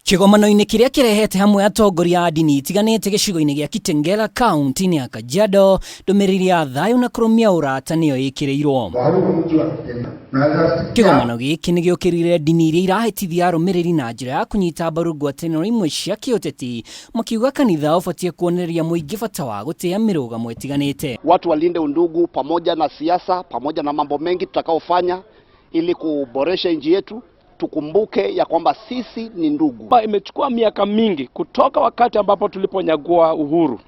Kĩgomano-inĩ kĩrĩa kĩrehete hamwe atongoria a ndini itiganĩte gĩcigo-inĩ gĩa Kitengela kaunti-inĩ ya Kajiado, ndũmĩrĩri ya thayũ na kũrũmia ũrata nĩyo ĩkĩrĩirwo. Kĩgomano gĩkĩ nĩ gĩũkĩrĩire ndini iria irahĩtithia arũmĩrĩri na njĩra ya kũnyita mbaru ngwatanĩro imwe cia kĩũteti, makiuga kanitha ũbatiĩ kuonereria mũingĩ bata wa gũtĩa mĩrũgamo ĩtiganĩte. Watu walinde undugu pamoja na siasa, pamoja na mambo mengi tutakaofanya ili kuboresha nchi yetu. Tukumbuke ya kwamba sisi ni ndugu. Imechukua miaka mingi kutoka wakati ambapo tuliponyagua uhuru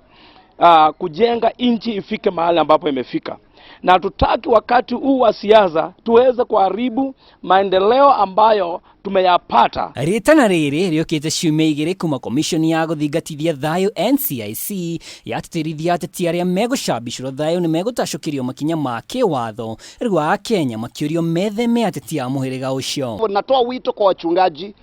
kujenga nchi ifike mahali ambapo imefika, na hatutaki wakati huu wa siasa tuweze kuharibu maendeleo ambayo tumeyapata. Rĩtana rĩrĩ rĩũkĩte ciumia 2 kuma komishoni ya gũthingatithia thayũ NCIC yatĩtĩrithia ateti arĩa megũcambicũra thayũ nĩ megũtacũkĩrio makinya ma kĩwatho, rĩu Akenya makĩũrio metheme ateti a mũhĩrĩga ũcio. Natoa wito kwa wachungaji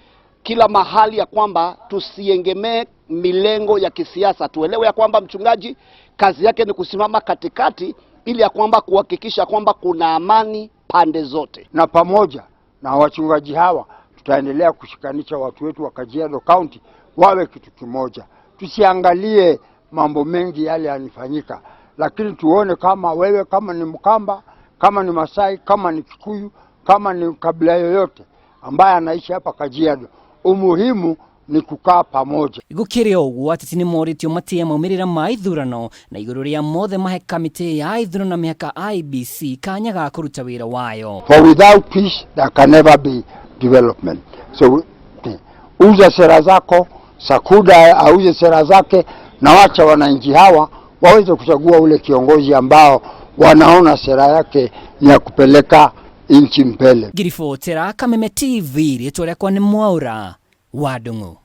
kila mahali ya kwamba tusiegemee milengo ya kisiasa, tuelewe ya kwamba mchungaji kazi yake ni kusimama katikati ili ya kwamba kuhakikisha kwamba kuna amani pande zote. Na pamoja na wachungaji hawa tutaendelea kushikanisha watu wetu wa Kajiado County wawe kitu kimoja. Tusiangalie mambo mengi yale yanifanyika, lakini tuone kama wewe kama ni Mkamba, kama ni Masai, kama ni Kikuyu, kama ni kabila yoyote ambaye anaishi hapa Kajiado, umuhimu ni kukaa pamoja. Gũkĩrĩ o ũguo, ateti nĩ morĩtio matĩe maumĩrĩra ma ithurano na igũrũ rĩa mothe mahe kamĩtĩ ya ithurano na mĩhaka IEBC kanya ga kũruta wĩra wayo. For without peace there can never be development. So uza sera zako, Sakuda auze sera zake, na wacha wananchi hawa waweze kuchagua ule kiongozi ambao wanaona sera yake ni ya kupeleka nchi mbele. Ngiribotera Kameme TV, rĩtwa rĩakwa nĩ Mwaura wa Ndung'u.